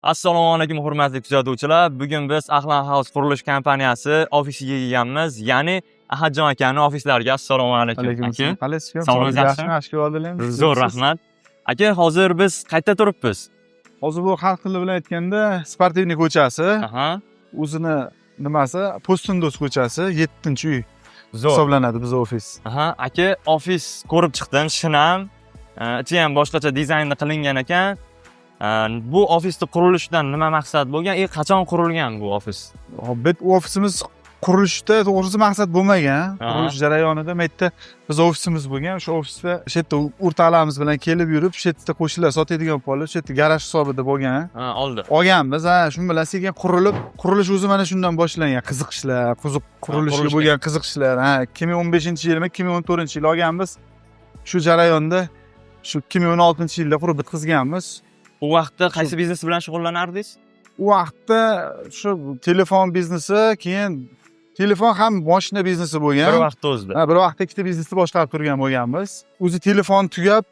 Assalomu alaykum, hurmatli kuzatuvchilar. Bugun biz Ahlan House qurilish kompaniyasi ofisiga kelganmiz. Ya'ni Ahadjon akani ofislariga. Assalomu alaykum. Alaykum aka. assalom. Qalaysiz? Sog'lig'ingiz yaxshimi? Yaxshimi? Shukur oldilar. Zo'r, rahmat. Aka, hozir biz qayerda turibmiz? Hozir bu xalq tili bilan aytganda Спортивный ko'chasi, o'zini nimasi Po'stindo'z ko'chasi, 7-uy Zo'r. hisoblanadi biz ofis. Aha, aka, ofis ko'rib chiqdim, shinam. Ichi ham boshqacha dizaynda qilingan ekan. Bu ofisni qurilishidan nima maqsad bo'lgan? Qachon qurilgan bu ofis? Hop, bu ofisimiz qurilishda to'g'risi maqsad bo'lmagan. Qurilish jarayonida bu yerda biz ofisimiz bo'lgan. O'sha ofisda o'sha yerda o'rtoqlarimiz bilan kelib yurib, o'sha yerda qo'shnilar sotadigan pollar, o'sha yerda garaj hisobida bo'lgan. Ha, oldi. Olganmiz, ha, shu bilan sekin qurilib, qurilish o'zi mana shundan boshlangan. Qiziqishlar, qiziq qurilishga Qurilishga. bo'lgan qiziqishlar, ha, 2015-yilmi, 2014-yil olganmiz. Shu jarayonda shu 2016-yilda qurib bitkazganmiz. U vaqtda qaysi biznes bilan shug'ullanardingiz? U vaqtda shu telefon biznesi, keyin telefon ham moshina biznesi bo'lgan. Bir vaqtda o'zida. Ha, bir vaqtda ikkita biznesni boshqarib turgan bo'lganmiz. O'zi telefon tugab,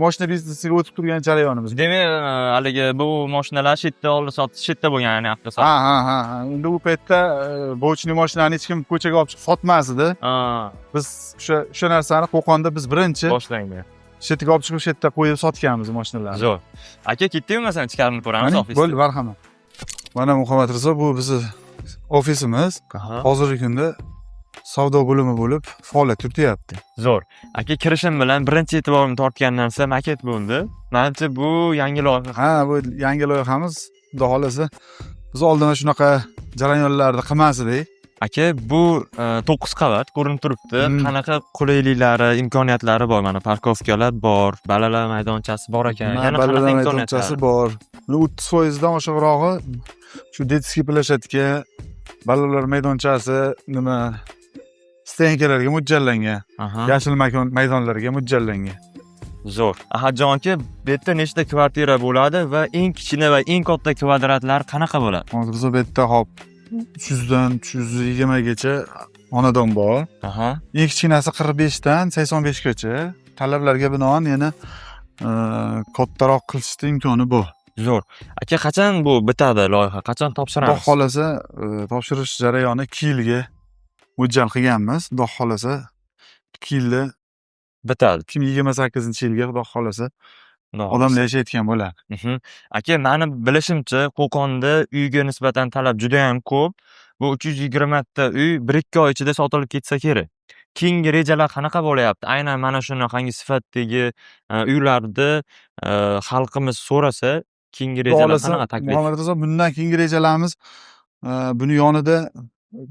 moshina biznesiga o'tib turgan jarayonimiz. Demak, haligi bu mashinalar shu yerda oldi sotish, shu yerda bo'lgan, ya'ni avto Ha, ha, ha, ha. Unda u paytda бочный mashinani hech kim ko'chaga olib chiqib sotmas edi. Biz o'sha narsani Qo'qonda biz birinchi boshlangan. shu yerga olib chiqib, shu yerda qo'yib sotganmiz mashinalarni. Zo'r. Aka, ketdikmi, masalan, ichkarini ko'ramiz Qani, ofisni. Bo'ldi, marhamat. Mana, Muhammad Rizo, bu bizni ofisimiz. Hozirgi kunda savdo bo'limi bo'lib faoliyat yurityapti. Zo'r. Aka, kirishim bilan birinchi e'tiborimni tortgan narsa maket bo'ldi. Manimcha, bu yangi loyiha. Ha, bu yangi loyihamiz. Xudo xohlasa, biz oldin shunaqa jarayonlarni qilmas edik. Aka, bu 9 qavat ko'rinib turibdi. Qanaqa qulayliklari, imkoniyatlari bor? Mana парковка lar bor, bolalar maydonchasi bor ekan. Ha, Yana bolalar qanaqa maydonchasi imkoniyatlari? bor. Buni 30%dan oshiqrog'i shu детский площадка, bolalar maydonchasi, nima, стоянка larga mo'ljallangan. Yashil makon maydonlarga mo'ljallangan. Zo'r. Ahadjon aka, bu yerda nechta kvartira bo'ladi va eng kichkina va eng katta kvadratlar qanaqa bo'ladi? Hozir bu yerda, hop, 300 dan 320 gacha xonadon bor. Eng kichkinasi 45 dan 85 gacha. Talablarga binoan yana kattaroq qilishni imkoni bor. Zo'r. Aka, qachon bu bitadi loyiha? Qachon Xudo topshiramiz? xohlasa, topshirish jarayoni 2 yilga mo'ljal qilganmiz. Xudo xohlasa, 2 yilda bitadi. 2028-yilga, Xudo xohlasa, Xudo xohlasa. odamlar yashayotgan bo'ladi. Aka, mani bilishimcha, Qo'qonda uyga nisbatan talab juda ham ko'p. Bu 320 ta uy 1-2 oy ichida sotilib ketsa kerak. Keyingi rejalar qanaqa bo'lyapti? Aynan mana shunaqangi sifatdagi uylarni xalqimiz so'rasa, keyingi Xudo rejalar xohlasa, qanaqa, taklif? Muhammad Rizo, bundan keyingi rejalarimiz buni yonida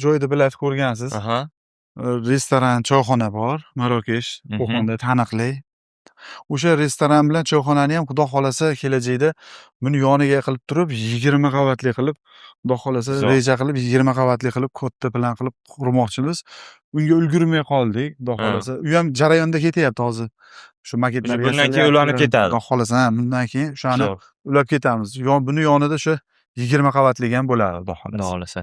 joyida bilasiz, ko'rgansiz. Restoran, choyxona bor, Marokesh, Qo'qonda taniqli. O'sha restoran bilan choyxonani ham, Xudo xohlasa, kelajakda buni yoniga qilib turib, 20 qavatli qilib, Xudo xohlasa, reja qilib, 20 qavatli qilib, katta plan qilib qurmoqchimiz. Unga ulgurmay qoldik, Xudo xohlasa. U ham jarayonda ketyapti hozir. Shu maketlar O'sha bundan keyin yasalyapti. ulanib ketadi. Xudo xohlasa, ha, bundan keyin o'shani ulab ketamiz. Buni yonida o'sha 20 qavatli ham bo'ladi, Xudo Xudo xohlasa. xohlasa.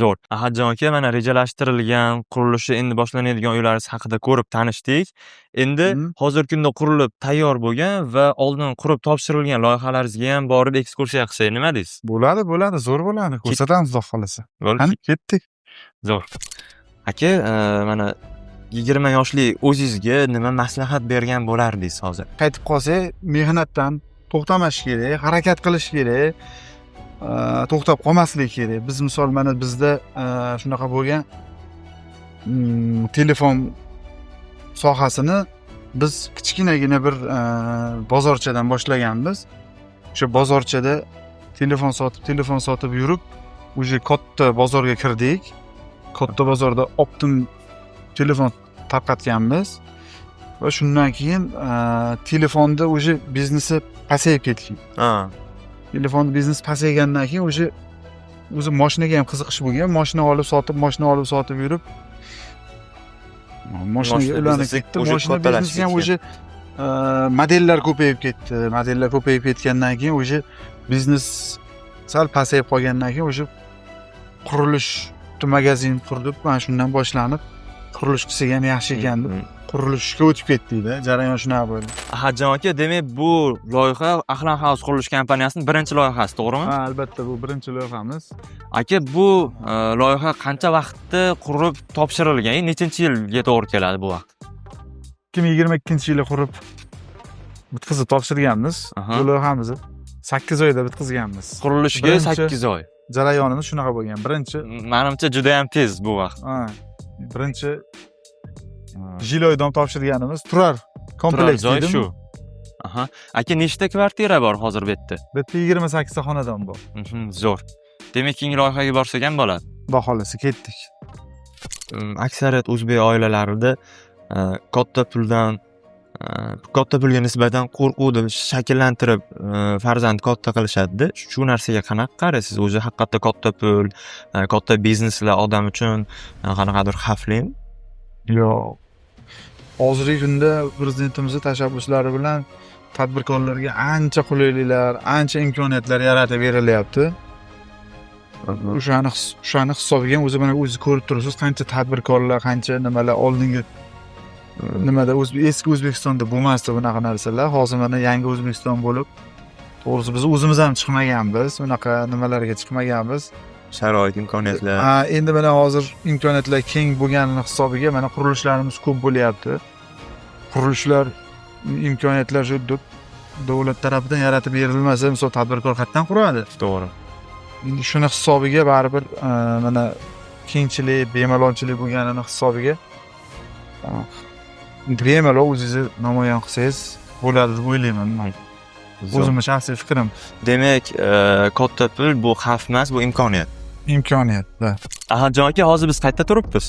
Zo'r. Ahadjon aka, mana rejalashtirilgan, qurilishi endi boshlanadigan uylaringiz haqida ko'rib tanishdik. Endi hozirgi kunda qurilib tayyor bo'lgan va oldin qurib topshirilgan loyihalaringizga ham borib ekskursiya qilsak, nima deysiz? Bo'ladi, bo'ladi, zo'r bo'ladi. Ko'rsatamiz, Xudo xohlasa. Bo'ldi. Qani, ketdik. Zo'r. Aka, mana 20 yoshli o'zingizga nima maslahat bergan bo'lardingiz hozir? Qaytib qolsak, mehnatdan to'xtamash kerak, harakat qilish kerak, to'xtab qolmaslik kerak. Biz, misol, mana bizda shunaqa bo'lgan, telefon sohasini biz kichkinagina bir bozorchadan boshlaganmiz. O'sha bozorchada telefon sotib, telefon sotib yurib, уже katta bozorga kirdik. Katta bozorda оптом telefon tarqatganmiz va shundan keyin telefonda уже biznesi pasayib ketgan. Telefon biznes pasaygandan keyin уже o'zi moshinaga ham qiziqish bo'lgan, moshina olib sotib, moshina olib sotib yurib, moshinaga Moshina ulanib biznesi ketdi. уже Moshina kattalashib biznesi ham ketgan. уже modellar ko'payib ketdi. Modellar ko'payib ketgandan keyin уже biznes sal pasayib qolgandan keyin уже qurilish magazin qurdik. Mana shundan boshlanib, qurilish qilsak ham yaxshi ekan deb Qurilishga o'tib ketdikda, jarayon shunaqa bo'ldi. Ahadjon aka, demak, bu loyiha Ahlan House qurilish kompaniyasining birinchi loyihasi, to'g'rimi? Ha, albatta, bu birinchi loyihamiz. Aka, bu loyiha qancha vaqtda qurib topshirilgan? Nechinchi yilga to'g'ri keladi bu vaqt? 2022-yili qurib bitkazib topshirganmiz. Bu loyihamizni 8 oyda bitkazganmiz. Qurilishiga Birinchi- 8 oy. Jarayonimiz shunaqa bo'lgan. Birinchi Manimcha, juda ham tez bu vaqt. Ha, birinchi жилой дом topshirganimiz turar Turar kompleks joy deydimi? shu. Aha. Aka, nechta kvartira bor hozir bu yerda? Bu yerda 28 ta xonadon bor. Zo'r. Demak, keyingi loyihaga borsak ham bo'ladi. Xudo xohlasa, ketdik. Aksariyat o'zbek oilalarida katta puldan katta pulga nisbatan qo'rquvni shakllantirib, farzand katta qilishadida. Shu narsaga qanaqa qaraysiz? O'zi haqiqatda katta pul, katta bizneslar odam uchun qanaqadir xavflimi? Yo'q. Hozirgi kunda prezidentimizni tashabbuslari bilan tadbirkorlarga ancha qulayliklar, ancha imkoniyatlar yaratib berilyapti. O'shani hisobiga ham o'zi, mana, o'zingiz ko'rib turibsiz, qancha tadbirkorlar, qancha nimalar. Oldingi nimada, eski O'zbekistonda bo'lmasdi bunaqa narsalar. Hozir mana yangi O'zbekiston bo'lib, to'g'risi, biz o'zimiz ham chiqmaganmiz, bunaqa nimalarga chiqmaganmiz. Sharoit, imkoniyatlar. Ha, endi mana hozir imkoniyatlar keng bo'lganini hisobiga mana qurilishlarimiz ko'p bo'lyapti. Qurilishlar, imkoniyatlar shu davlat tarafidan yaratib berilmasa, misol, tadbirkor qayerdan quradi? To'g'ri. Endi shuni hisobiga baribir mana kengchilik, bemalolchilik bo'lganini hisobiga bemalol o'zingizni namoyon qilsangiz bo'ladi deb o'ylayman man. O'zimni shaxsiy fikrim. Demak, katta pul bu xavf emas, bu imkoniyat. Imkoniyat, да. Ahadjon aka, hozir biz qayerda turibmiz?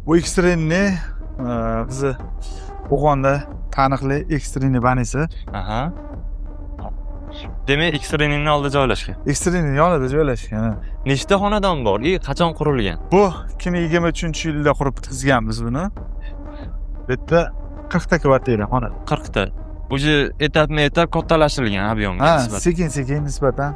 Bu экстренный, bizni Qo'qonda taniqli экстренный больница. Aha. Demak, экстренный oldida joylashgan. Экстренный yonida joylashgan, ha. Nechta xonadon bor и qachon qurilgan? Bu 2023-yilda qurib bitkazganmiz buni. Bu yerda 40 ta kvartira, xona. 40 ta. Уже etapma-etap kattalashtirilgan объем ga Ha, nisbatan. Sekin sekin nisbatan.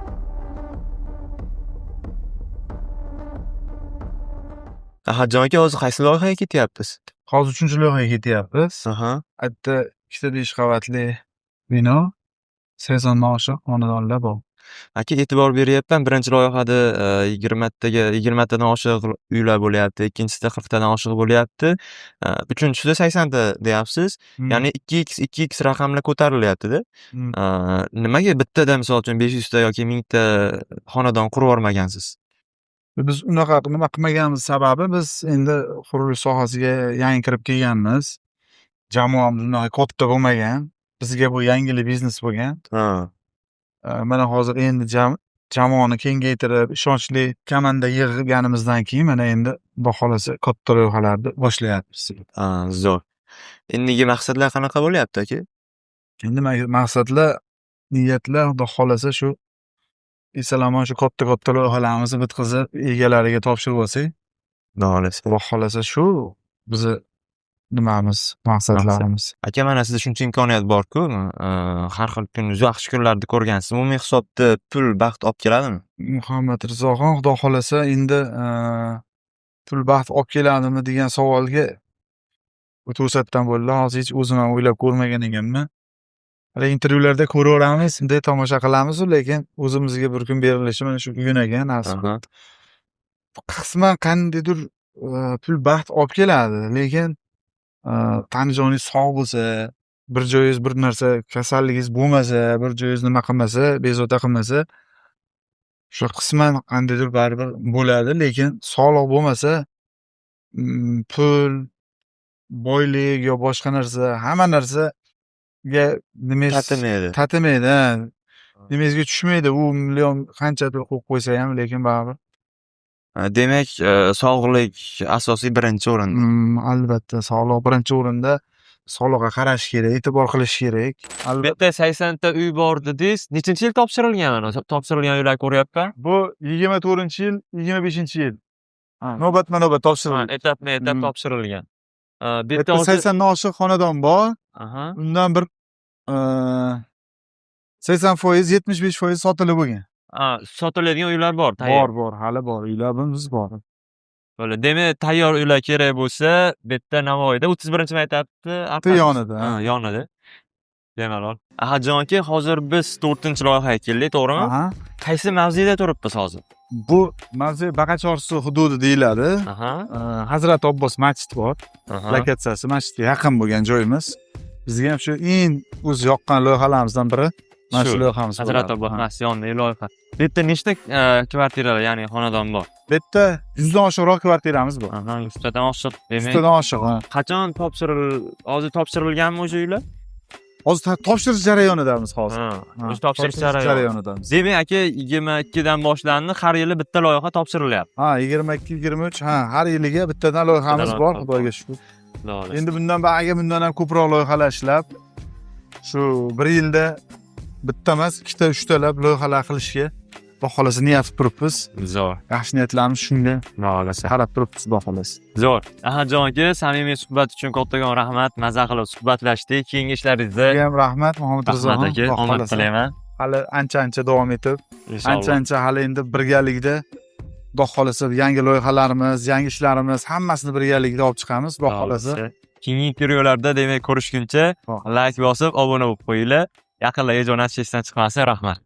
Ahadjon aka, hozir qaysi loyihaga ketyapmiz? Hozir uchinchi loyihaga ketyapmiz. Yerda ikkita 5 qavatli bino, 80dan oshiq xonadonlar bor. Aka, e'tibor beryapman, birinchi loyihada 20 taga, 20 tadan oshiq uylar bo'lyapti, ikkinchisida 40 tadan oshiq bo'lyapti, uchinchisida 80 ta deyapsiz. Ya'ni 2x, 2x raqamlar ko'tarilyapti-da. Nimaga bittada, misol uchun, 500 ta yoki 1000 ta xonadon qurib yubormagansiz? Biz unaqa nima qilmaganimiz sababi, biz endi qurilish sohasiga yangi kirib kelganmiz. Jamoamiz unaqa katta bo'lmagan. Bizga bu yangilik biznes bo'lgan. Mana hozir endi jamoani kengaytirib, ishonchli komanda yig'ganimizdan keyin mana endi, Xudo xohlasa, katta loyihalarni boshlayapmiz. Ha, zo'r. Endigi maqsadlar qanaqa bo'lyapti, aka? Endi maqsadlar, niyatlar, Xudo xohlasa, shu eson-omon shu katta-katta loyihalarimizni bitkazib, egalariga topshirib olsak, Xudo xohlasa. Xudo xohlasa, shu bizni nimamiz, maqsadlarimiz. Aka, mana sizda shuncha imkoniyat bor-ku, har xil kun, yaxshi kunlarni ko'rgansiz. Umumiy hisobda pul baxt olib keladimi? Muhammad Rizoxon, Xudo xohlasa, endi pul baxt olib keladimi degan savolga bu to'satdan bo'ldi. Hozir hech o'zim ham o'ylab ko'rmagan ekanman. Hali intervyularda ko'raveramiz, bunday tomosha qilamiz, lekin o'zimizga bir kun berilishi mana shu bugun ekan, nasib. Qisman qandaydir pul baxt olib keladi, lekin tan joningiz sog' bo'lsa, bir joyingiz bir narsa kasalligingiz bo'lmasa, bir joyingiz nima qilmasa, bezovta qilmasa, o'sha qisman qandaydir baribir bo'ladi, lekin sog'liq bo'lmasa, pul, boylik yo boshqa narsa, hamma narsaga nimangiz Tatimaydi. Tatimaydi, ha. Nimangizga tushmaydi. U million qancha pul qo'yib qo'ysa ham, lekin baribir. Demak, sog'lik asosiy birinchi o'rinda. Albatta, sog'liq birinchi o'rinda. Sog'liqqa qarash kerak, e'tibor qilish kerak. Bu Albatta. yerda 80 ta uy bor dedingiz. Nechinchi yil topshirilgan mana topshirilgan uylar ko'ryapman? Bu 24-yil, 25-yil. Navbatma-navbat topshirildi. Etapma-etap topshirilgan. Bu Bu yerda yerda hozir 80 dan oshiq xonadon bor. Undan bir 80%, 75% sotilib bo'lgan. Ha, sotiladigan uylar bor, tayyor. Bor, bor, hali bor. Uylarimiz bor. Bo'ldi. Demak, tayyor uylar kerak bo'lsa, bu yerda, Navoiyda, 31-maktabni Bitta yonida. Ha, yonida. Bemalol. Ahadjon aka, hozir biz 4-loyihaga keldik, to'g'rimi? Aha. Qaysi mavzeda turibmiz hozir? Bu mavze Baqachorsi hududi deyiladi. Hazrat Abbos masjidi bor. Lokatsiyasi masjidga yaqin bo'lgan joyimiz. Bizga ham shu eng o'zi yoqqan loyihalarimizdan biri mana shu Shu, loyihamiz Hazrat bo'ladi. Abbos Ha. masjidi yonidagi loyiha. Bu yerda nechta kvartiralar, ya'ni xonadon bor? Bu yerda 100 dan oshiqroq kvartiramiz bor. Aha, 100 tadan oshiq. Demak, 100 tadan oshiq, ha. Qachon hozir topshirilganmi o'sha uylar? Hozir topshirish jarayonidamiz hozir. Ha, Ha, o'sha topshirish jarayoni. jarayonidamiz. Demak, aka, 22 dan boshlandi, har yili bitta loyiha topshirilyapti. Ha, 22, 23, ha, har yiliga bittadan loyihamiz Bittadan bor, loyiha. Xudoga shukur. Xudo xohlasa. Endi bundan ba'ga bundan ham ko'proq loyihalar ishlab, shu bir yilda bitta emas, ikkita, uchtalab loyihalar qilishga, Xudo xohlasa, niyat qilib turibmiz. Zo'r. Yaxshi niyatlarimiz shunga Xudo xohlasa. qarab turibmiz, Xudo xohlasa. Zo'r. Ahadjon aka, samimiy suhbat uchun kattakon rahmat. Maza qilib suhbatlashdik. Keyingi ishlaringizda Sizga ham rahmat, Muhammad Rizo. Rahmat aka, Xudo omad xohlasa. tilayman. Hali ancha ancha davom etib, Inshaalloh. ancha ancha hali endi birgalikda, Xudo xohlasa, yangi loyihalarimiz, yangi ishlarimiz, hammasini birgalikda olib chiqamiz, Xudo xohlasa. Keyingi intervyularda, demak, ko'rishguncha Xudo layk bosib, obuna bo'lib qo'yinglar. Yaqinlarga jo'natish esdan chiqmasin. Rahmat.